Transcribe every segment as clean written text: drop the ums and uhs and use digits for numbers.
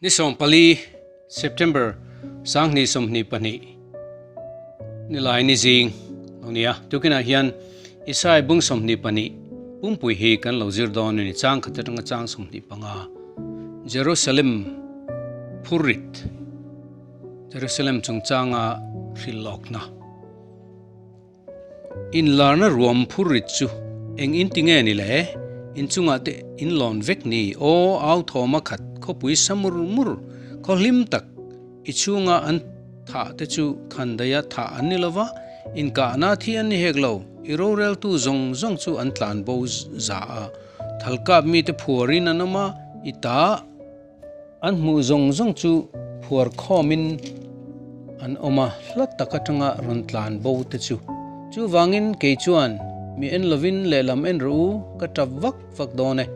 Ni 14 September 2022 nilai ni zing lo nia tukinah hian Isai bung 22 pumpui hi kan lo zir dawn ani chang khat atanga chang 25 Jerusalem phurrit Jerusalem chungchanga hrilhlawkna Inlarna ruam phurrit chu eng in ti nge ni le? Inchungah te in lawn vek ni? Aw, au thawma khat khawpui sa mur mur, khaw hlim tak i chhunga an thah te chu khandaia thah an ni lova, inkahna thi an ni hek lo, i roreltu zawng zawng chu an tlan bo za a, thalkap mite phuarin an awm a, i ta An hmuh zawng zawng chu phuar khawmin an awm a, hla tak atanga rawn tlan bo te chu. Chuvangin kei chuan mi en lovin lehlam en rawh u, ka tap vak vak dawn e.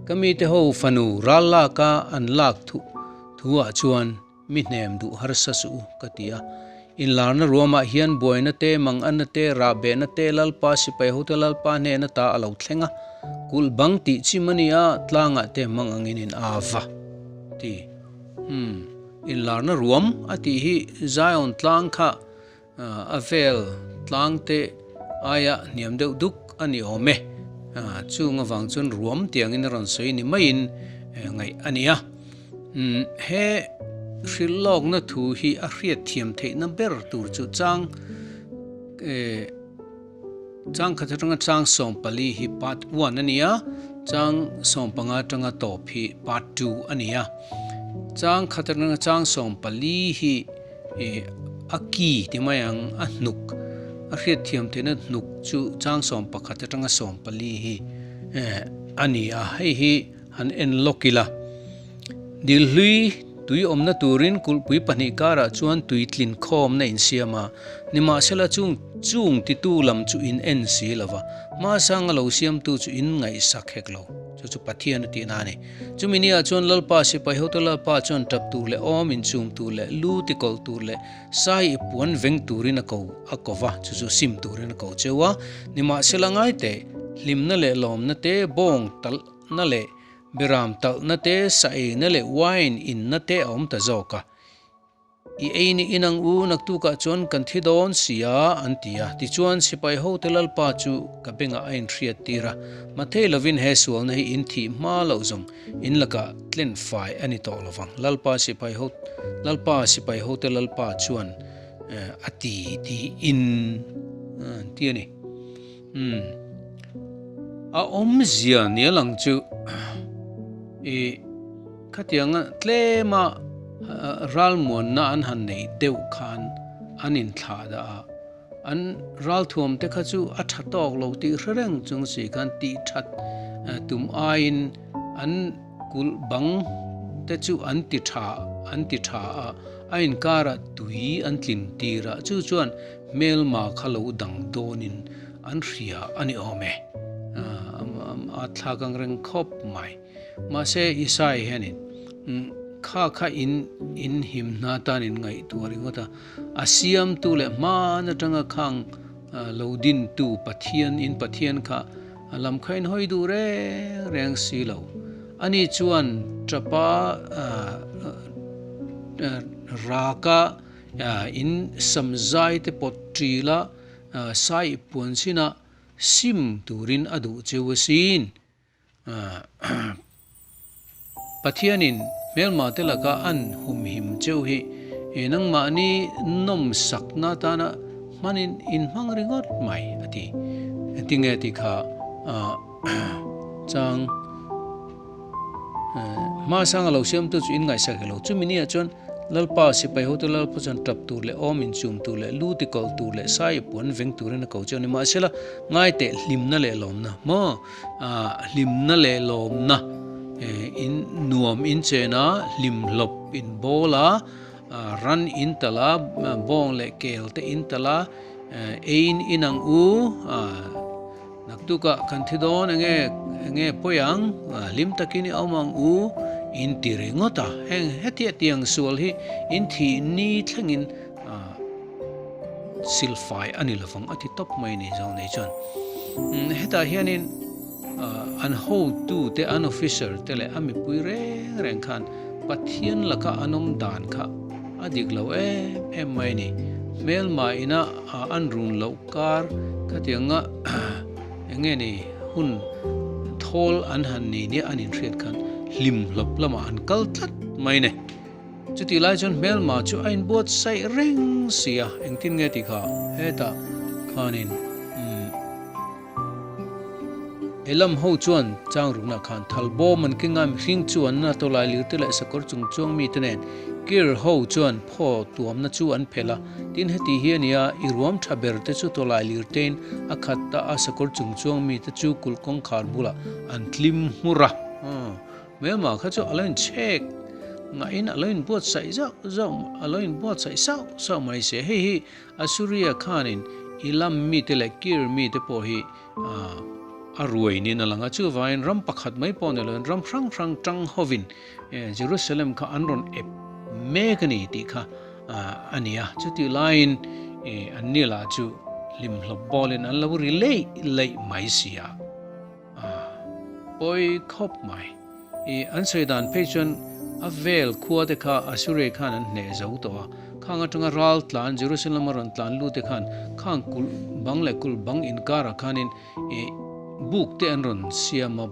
Ka mite ho fanu ral laka an lak thuh thu ah chuan mi hnem duh harsa suh u ka ti a. Inlarna ruamah hian buaina te, manganna te, rahbehna te, Lalpa sipai hote Lalpa hnena ta a lo thleng a, kulh bang tih chim a ni a, tlangah te hmang angin in ava ti. Umm, inlarna ruam a tih hi Zion tlang kha a vel tlang te aia hniam deuh duk a ni awm e. Chung avang chuan ruam tiangin a rawn sawi ni maiin ngaih a ni a. Umm, he hrilh lawkna thu hi a hriat thiam theihna ber tur chu chang eh chang khat atanga chang 14 hi part 1 a ni a, chang 15 atanga tawp hi part 2 a ni a. Chang khat atanga chang 14 hi eh a ki ti mai ang a hnuk a hriat thiam theihna hnuk chu chang 11 atanga 14 hi eh a ni a, hei hi Han en lawk ila. Dil hlui tui awmna turin kulhpui pahnih karah chuan tui tlin khawmna insiam a, nimahsela chung chung titu lam chu in en si lo va, hmasanga lo siamtu chu in ngaihsak hek lo. Chu chu Pathian a tihna a ni. Chumi niah chuan Lalpa sipai hotu Lalpa chuan tap tur leh awm inchum tur leh lu tikawlh tur leh sai i puan veng turin a ko a ko va, chu chu sim turin a ko cheu a, nimahsela ngai teh hlimna leh lawmna te bawng talh na leh beram talhna te, sa eina leh wine inna te a awm ta zawk a. I ei ni inang u, naktukah chuan kan thi dawn si a, an ti a. Tichuan, sipai hote Lalpa chu ka bengah a inhriat tir a, Mathei lovin he sualna hi in thih hma loh zawng in lakah tlen fai a ni tawh lovang. Lalpa sipai ho, Lalpa sipai hote Lalpa chuan a ti tiin an ti a ni. Umm. A awmzia nia lang chu i khatianga tlema ralmuanna an han neih deuh khan an inthlah dah a, an ralthuam te kha chu a tha tawk lo tih hre reng chung si khan tih that tum aiin an kulh bang te chu an ti tha an ti tha a, a inkarah tui an tlin tir a, chu chuan Hmelma kha lo dang dawnin an hria a ni awm e. A thlak ang reng khawp mai. Mahse Isai hianin kha kha in in him hna tan in ngaihtuah ringawt a, a siamtu leh hman atanga khang lo dintu Pathian in Pathian kha lam kha in hawi duh reng reng si lo. Ani chuan tapa raka In samzai te pawt ṭil a, sai puan chinah sim turin a duh cheu asin. Pathianin hmelma te laka an humhim cheu hi nangmahni nawmsakna atana hmanin in hmang ringawt mai a ti. Engtinge tih kha chang hmasanga lo siamtu chu in ngaihsak lo. Chumi niah chuan Lalpa, sipai hote Lalpa chuan tap tur leh awm inchum tur leh lu tikawlh tur leh sai puan veng turin a ko che a ni. Mahsela, ngai teh hlimna leh lawmna maw? Hlimna leh lawmna in nuam in chen a, hlimhlawp in bawl a, ran in talh a, bawng leh kel te in talh a, eiin in ang u, Naktukah kan thi dawn enge enge pawi ang, hlim takin i awm ang u in ti ringawt a, heng hetiah tiang sual hi in thih ni thlengin silfai a ni lovang a ti tawp mai ni zo nei chuan. Hetah hianin an hotu te an officer te leh a mipui reng reng khan Pathian laka an awm dan kha a dik lo em em mai a ni. Hmelma ina an run loh kar khatianga eng nge ni hun thawl an han nei nia an inhriat khan hlim hlawp lamah an kal tlat mai a ni. Chutih lai chuan hmelma chu a inbuatsaih reng si a, engtin nge tih kha hetah khanin umm Elam ho chuan chang rukna khan thal bawm an keng a, mihring chu an na tawlai lir te leh sakawr chung chuang mite nen Kir ho chuan phaw tuamna chu an phelh a, tin heti hi a nia, i ruam tha ber te chu tawlai lir tein a khat ta a, sakawr chung chuang mite chu kulh kawngkhar bulah an tlim hmur a. Hmelma kha chu a lo inchhek ngahin a lo inbuatsaih zauh zauh a lo inbuatsaih sauh sauh mai se. Hei hi Assuria khanin Elam mite leh Kir mite pawh hi a ruainin a lang a. Chuvangin ram pakhat mai pawh ni loin ram hrang hrang tang hovin Jerusalem kha an rawn ep mek a ni tih kha a ni a. Chutih laiin anni lah chu hlimhlawp bawlin an lo ri leih leih mai si a. Pawi khawp mai. I an sawi dan phei chuan a vel khua te kha Assuria khan an hneh zo tawh a. Khang atanga ral tlan Jerusalem a rawn tlan lut te khan khang kulh bang leh kulh bang inkarah khanin i buk te an rawn siam a,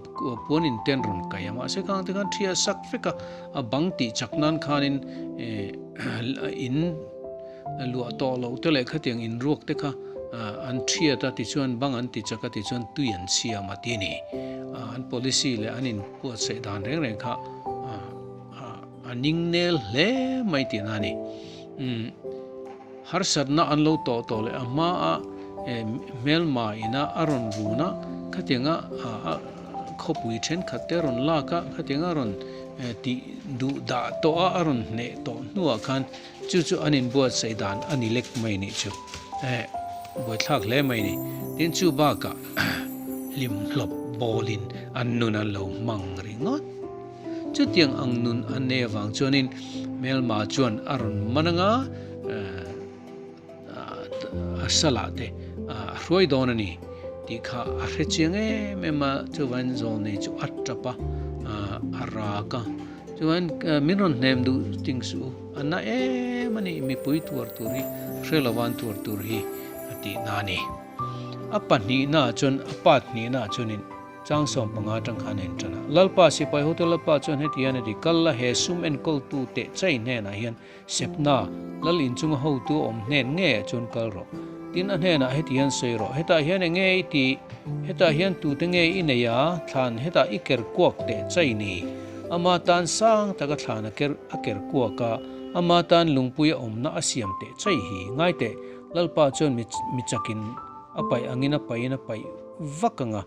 puan in te an rawn kaih a. Mahse khang te khan ṭhia sak vek a, a bang tih chak nan khanin in luah tawh loh te leh khatiang inruak te kha an thiat a tichuan bang an ti chak a tichuan tui an siam a ti a ni. An policy leh an inbuatsaih dan reng reng kha a ning nel hle mai tihna a ni. Harsatna an lo tawh tawh leh a hma a hmelma ina a rawn run a khatianga khawpui thenkhat te a rawn lak a khatianga a rawn tih duh dah tawh a a rawn hneh tawh hnuah khan Chu chu an inbuatsaih dan a ni lek mai nih chu. Eh, buaithlak hle mai ni. Tin chu bakah hlimhlawp bawlin an nun an lo hmang ringawt. Chutiang ang nun an nei avang chuanin hmelma chuan a rawn man anga, eh, a salah te a hruai dawn a ni tih kha a hre chiang em em a, chuvangin zawlnei chu a tap a, a rak a. Chuan min rawn hnem duh ting suh u, a na em a ni, mipui tuar tur hi hre lova an tuar tur hi a tihna a ni. A pahnihna ah chuan, a part hnihna ah chuanin Changsawm panga atang khan a intan a. Lalpa sipai hotu Lalpa chuan heti hian a ti, Kal la he sum enkawltu teh chai hnenah hian Sepna, Lal inchunga hotu a awm hnen ngei ah chuan kal rawh. Tin a hnenah heti hian sawi rawh, hetah hian eng nge i tih? Hetah hian tute nge i nei a, thlan hetah i ker kuak teh chai ni. Ama tan sang taka thlan a ker a ker kuak a, ama tan lungpui a awmna a siam teh chai hi. Ngai teh, Lalpa chuan mi mi chakin a paih angin a paihin a paih vak ang a,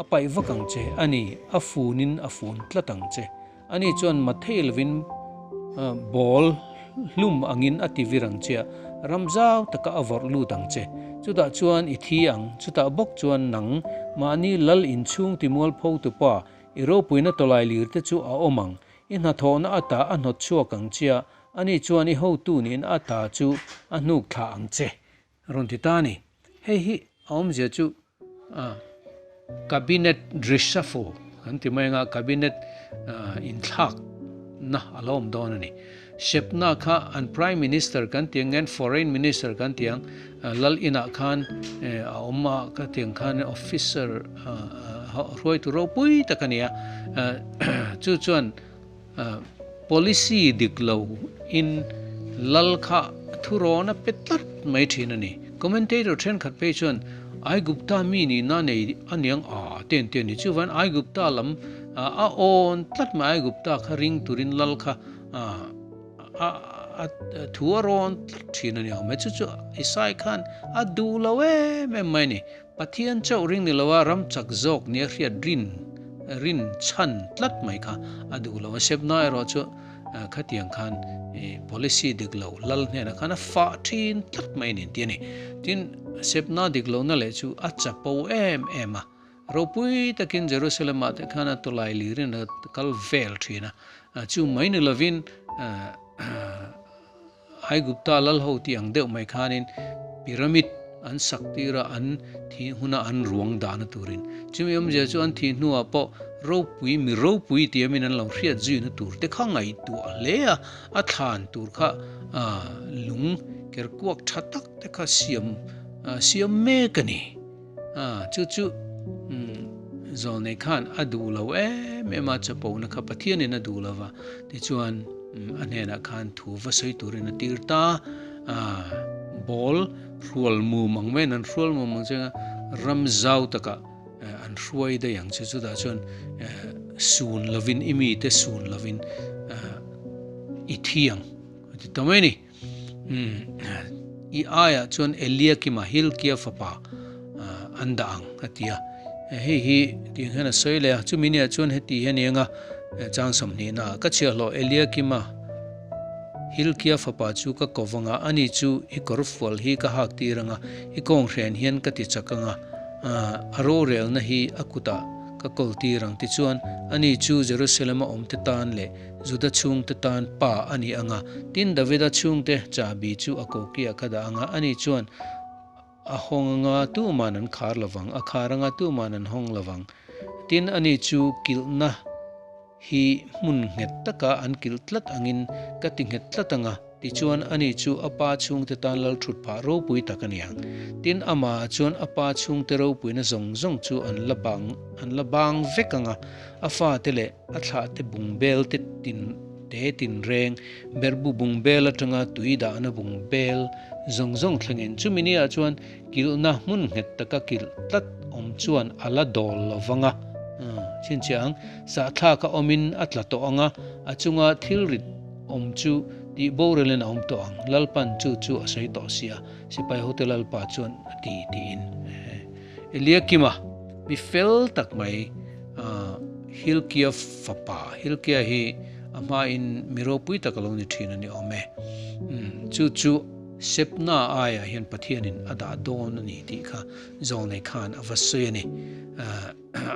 a paih vak ang che, a ni, a funin a fun tlat ang che. Ani chuan mathei lovin ball hlum angin a ti vir ang che a, ram zau taka a vawrh lut ang che. Chutah chuan i thi ang, chutah bawk chuan nang mahni lal inchhung timualpho tupa i ropuina tawlai lir te chu a awm ang. I hnathawhna ata a hnawt chhuak ang che a, ani chuan i hotu niin ata chu a hnuk thlah ang che. Rawn ti ta a ni. Hei hi a awmzia chu Cabinet reshuffle kan ti mai anga Cabinet inthlakna a lo awm dawn a ni. Sepna kha an Prime Minister kan ti ang nge an Foreign Minister kan ti ang lal inah khan a awm a ka ti ang khan officer hruaitu ropui tak a ni a. Chu chuan Policy dik lo in lal kha thurawn a pe tlat mai thin a ni. Commentator thenkhat phei chuan Aigupta mi nihna nei a niang a te an ti a ni. Chuvan Aigupta lam a awn tlat mai Aigupta kha ring turin lal kha a thu a rawn tlat thin a ni ang mai. Chu chu Isai khan a duh lo em em mai a ni. Pathian chauh ring ni loa ram chak zawk nia hriat rin rin chhan tlat mai kha a duh lo a. Sebna erawh chu khatiang khan policy dik lo lal hnenah khan a fah thin tlat mai a ni an ti a ni. Tin, Sebna dik lohna leh chu a chapo em em a. Ropui takin Jerusalem-ah te khan a tawlai lirin a kal vel thin a. Chu mai ni lovin Aigupta lal ho tih ang deuh mai khanin pyramid an sak tir a, an thih huna an ruang dahna turin. Chumi awmzia chu an thih hnuah pawh Ropui mi ropui tia min an lo hriat zuina tur te kha ngaihtuah hle a, a thlan tur kha lung ker kuak tha tak te kha siam siam mek a ni. Chu chu Zawlnei khan a duh lo em em a, chapona kha Pathianin a duh lo va, tichuan a hnenah khan thu va sawi turin a tir ta. Ball hrual mum ang maiin an hrual mum ang che ram zau takah an hruai daih ang che chutah chuan sun lovin i mite sun lovin i thi ang a ti ta mai a ni. I aiah chuan Eliakima Hilkia fapa an dah ang a ti a. Hei hi tiang hian a sawi leh a, chumi niah chuan heti hi a ni ang a, chang sawmhnihnaah ka chhiahhlawh Eliakima Hilkia fapa chu ka ko vang a, ani chu i kawr fual hi ka hak tir ang a, i kawnghren hian ka ti chak ang a, a rorelna hi a kutah ka kawl tir ang. Tichuan, ani chu Jerusalem-a awmte tan leh Juda chhungte tan pa a ni ang a, tin Davida chhungte chahbi chu a kokiah ka dah ang a, ani chuan a hawng ang a, tuman an khar lo vang, a khar ang a, tuman an hawng lo vang. Tin, ani chu kilhna hi hmun nghet taka an kilh tlat angin ka ti nghet tlat ang a, tichuan ani chu a pa chhungte tan lal thut phah ropui tak a ni ang. Tin, amah chuan a pa chhungte ropuina zawng zawng chu an la bang an la bang vek ang a, a fate leh a thlahte bungbel te tin te tinreng, berhbu bungbel atanga tui dahna bungbel zawng zawng thlengin chumi niah chuan Kilhna hmun nghet taka kilh tlat awm chuan a la dawl lo vang a. Chhinchhiah ang, sahthlak a awmin a tla tawh ang a, a chunga thil rit awm chu tih borelin a awm tawh ang. Lalpan chu chu a sawi tawh sia, sipai hote Lalpa chuan a ti tiin. Eliakima, mi fel tak mai, Hilkia fapa, Hilkia hi a hmain mi ropui tak a lo ni thin a ni awm e. Chu chu. Sepna aiah hian Pathianin a dah dawn a ni tih kha Zawlnei khan a va sawi a ni.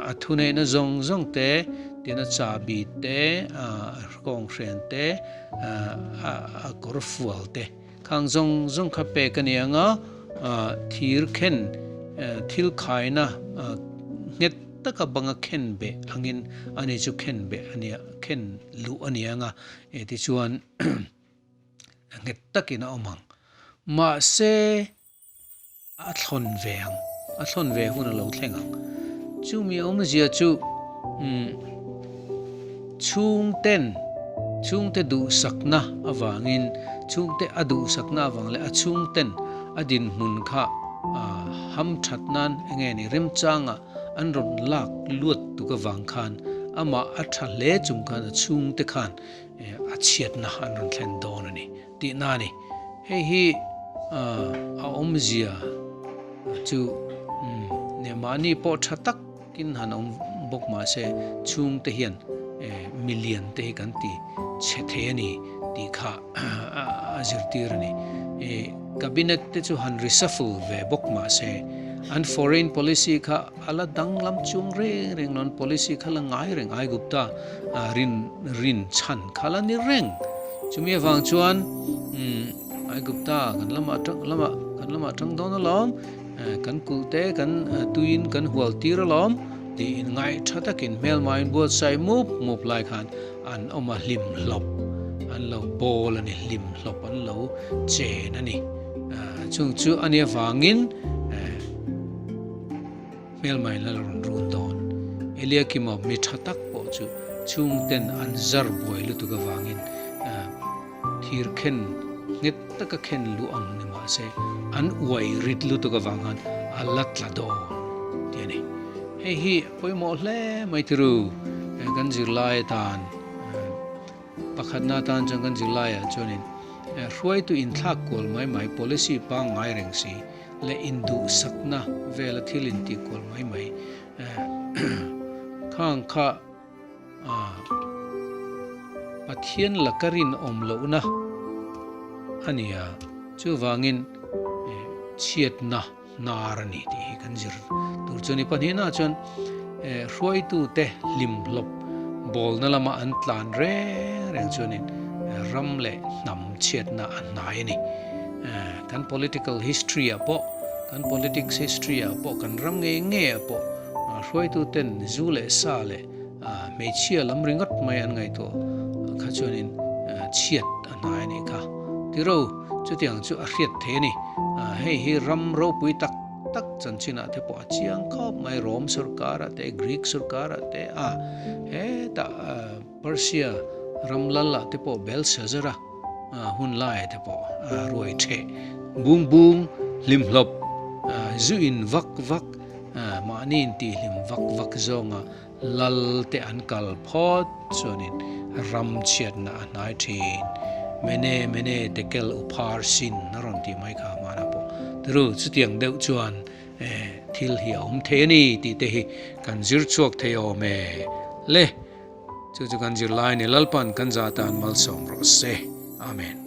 A thuneihna zawng zawng te, tina chahbi te, a kawnghren te, a kawr fual te khang zawng zawng kha pek a ni ang a, thir khen thil khaina nghet taka banga khen beh angin ani chu khen beh a nia, khen luh a ni ang a, tichuan nghet takin a awm ang. Mahse, a thlawn ve ang, a thlawn ve hun a lo thleng ang. Chumi awmzia chu umm chhungten, chhungte duhsakna avangin, chhungte a duhsakna avang leh a chhungten a dinhmun kha ham that nan enge ni remchanga an rawn lak luat tuk avang khan amah a tha hle chung khan a chhungte khan a chhiatna an rawn thlen dawn a ni tihna a ni. Hei hi a awmzia chu neh mahni pawh tha takin han awm bawk mah se chhungte hian milian te hi kan ti chhe thei a ni tih kha a zirtir a ni. Cabinet te chu han reshuffle ve bawk mah se an foreign policy kha a la danglam chung reng reng lo, an policy kha la ngai reng Aigupta rin rin chhan kha la ni reng. Chumi avang chuan Aigupta kan lamah tang lamah kan lamah tang dawn alawm, kan kulh te kan tuiin kan hual tir alawm tiin ngaih tha takin hmelmain buatsaih mup mup lai khan an awm a hlim hlawp an lo bawl a ni, hlim hlawp an lo chen a ni. Chung chu a nia vangin Hmelmai lal rawn run dawn. Eliakima mi tha tak pawh chu chhungten an zar buai lutuk avangin thir khen nghet taka khen luh ang ni mahse an uai rit lutuk avang khan a la tla dawn tih a ni. Hei hi pawimawh hle mai tiru kan zirlai atan Pakhatna atan chuan kan zirlaiah chuanin hruaitu inthlak kual mai mai, policy pangngai reng si leh induhsakna vela thil intih kual mai mai khang kha Pathian laka rinawm lohna a ni a, chuvangin chhiatna hnar a ni tih hi kan zir tur chu a ni. Pahnihna chuan hruaitute hlimhlawp bawlna lama an tlan reng reng chuanin ram leh hnam chhiatna a hnai a ni. Kan political history ah pawh, kan politics history ah pawh, kan ram ngei ngei ah pawh hruaituten zu leh sa leh. Hmeichhia lam ringawt mai an ngaihtuah kha chuanin chhiat a hnai a nih kha. Tiro, chutiang chu a hriat thei a ni. Hei hi ram ropui tak tak chanchinah te pawh a chiang khawp mai, Rom sorkarah te, Greek sorkarah te, a hetah Persia ram lalah te pawh Belshazzar-a hun laiah te pawh ruai theh bung bung, hlimhlawp, zu in vak vak, mahni intihhlim vak vak zawnga Lal te an kal phawt chuanin ram chhiatna a hnai thin. Mene mene tekel uphar sin a rawn tih mai kha hmanah pawh tiru chutiang deuh chuan thil hi a awm thei a ni tih te hi kan zir chhuak thei awm e. Le, chu chu kan zirlai a ni Lalpan kan za tan malsawm rawh se. Amen.